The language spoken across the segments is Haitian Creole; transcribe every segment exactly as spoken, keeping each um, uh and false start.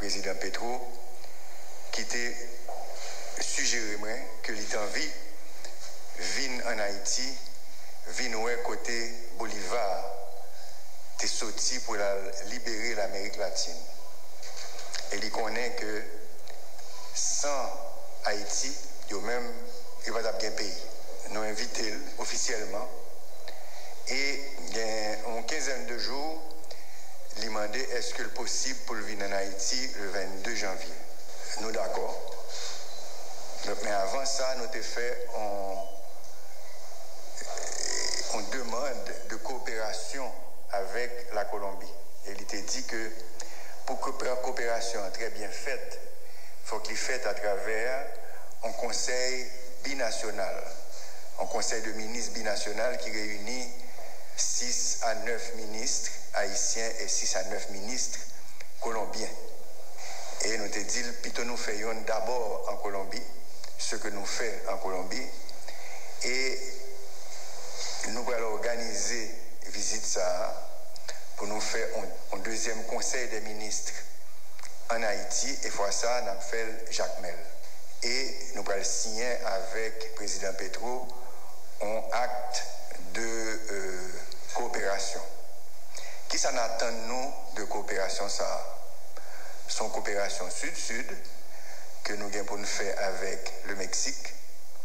Prezidan Petro, ki te sijere mwen ke li t anvi vin ann Ayiti, vin wè kote Boliva te soti pou l al libere Lamerik Latin. E li konnen ke san Ayiti, yo menm, yo pa t ap gen peyi. Nou envite l ofisyèlman. E gen yon kenzèn de jou, li mande èske l posib pou l vin ann Ayiti le vennde janvye. Nou dakò. Donk, men avan sa, nou te fè yon, yon demann de koperasyon avèk Lakolonbi. E li te di ke pou kope-, koperasyon an trè byen fèt, fòk li fèt atravè yon konsèy binasyonal, yon konsèy de minis binasyonal ki reyini sis a nèf minis ayisyen e sis a nèf minis kolonbyen. E nou te di l, pito nou fè youn dabò an Kolonbi, se ke nou fè an Kolonbi, e nou pral òganize vizit sa a pou nou fè yon, yon dezyèm konsèy dè minis ann Ayiti, e fwa sa a, n ap fè l Jakmèl. E nou pral siyen avèk Prezidan Petro yon akt de, euh, koperasyon. Kisa n atann nou de koperasyon sa a? Se yon koperasyon sid-sid ke nou gen pou n fè avèk le Meksik,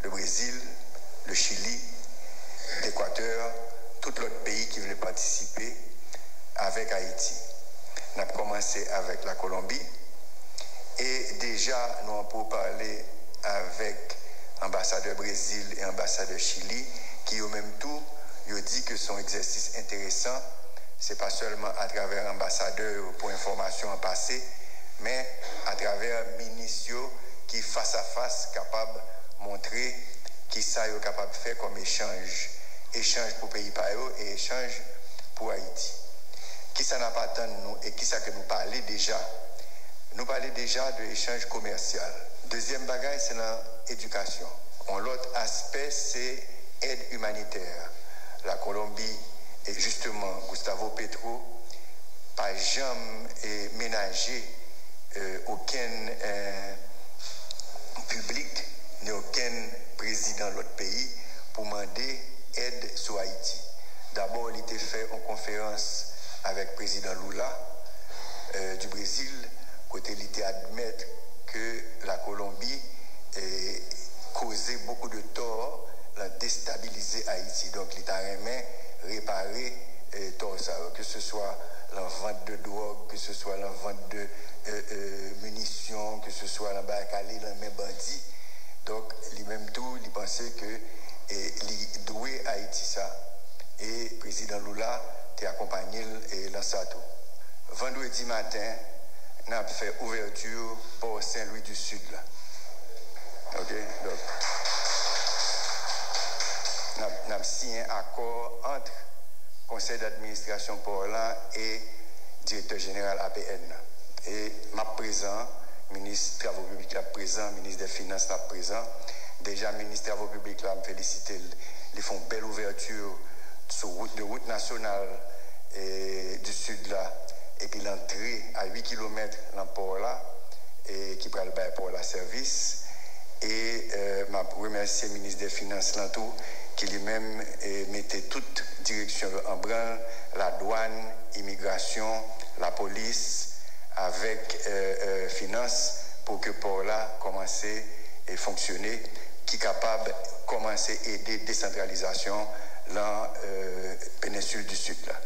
le Brezil, le Chili, Lekwatè, tout lòt peyi ki vle patisipe avèk Ayiti. N ap kòmanse avèk Lakolonbi e deja nou an poupale avèk anbasadè Brezil e anbasadè Chili, ki yo menm tou, yo di ke se yon egzèsis enteresan. Se pa sèlman atravè anbasadè yo pou enfòmasyon an pase, men atravè minis yo ki fas a fas kapab montre kisa yo kapab fè kòm echanj, echanj pou peyi pa yo e echanj pou Ayiti. Kisa n ap atann nou e kisa ke nou pale deja? Nou pale deja de echanj komèsyal. Dezyèm bagay, se nan edikasyon. Yon lòt aspè, se èd imanitè. Lakolonbi, e jisteman, Gustavo Petro pa janm, e, menaje, e, okenn, e, piblik, ni okenn prezidan lòt peyi pou mande èd sou Ayiti. Dabò, li te fè yon konferans avèk Prezidan Lula, e, du Brésil, kote li te admèt ke Lakolonbi, e, koze beaucoup de tort, l ap destabilize Ayiti. Donk, li ta renmen repare, e, tò sa yo, ke se swa lan vant de dwòg, ke se swa lan vant de, e, e, minisyon, ke se swa lan bagay k ale lan men bandi. Donk, li menm tou, li panse ke, e, li dwe Ayiti sa. E Prezidan Lula te akonpanye l, e, lan sa tou. Vandredi maten, n ap fè ouvèti pò Sen Lwi di Sid la. Oke? Donk, n ap, n ap siyen akò ant konsèy d'administrasyon pò lan e direktè jeneral A P N nan. E m ap prezan, minis travo piblik la ap prezan, minis dè finans la ap prezan. Deja, minis travo piblik la, m felisite l, li fè yon bèl ouvèti sou wout, de wout nasyonal, e, di Sid la, epi l antre a uit kilomèt nan pò la, e, ki pral bay pò la sèvis. E, e, m ap remèsye minis dè finans lan tou, ki li menm, e, mete tout direksyon yo an branl, ladwàn, imigrasyon, lapolis, avèk, e, e, finans, pou ke pò la kòmanse, e, fonksyone, ki kapab kòmanse ede desantralizasyon lan, e, penensil di Sid la.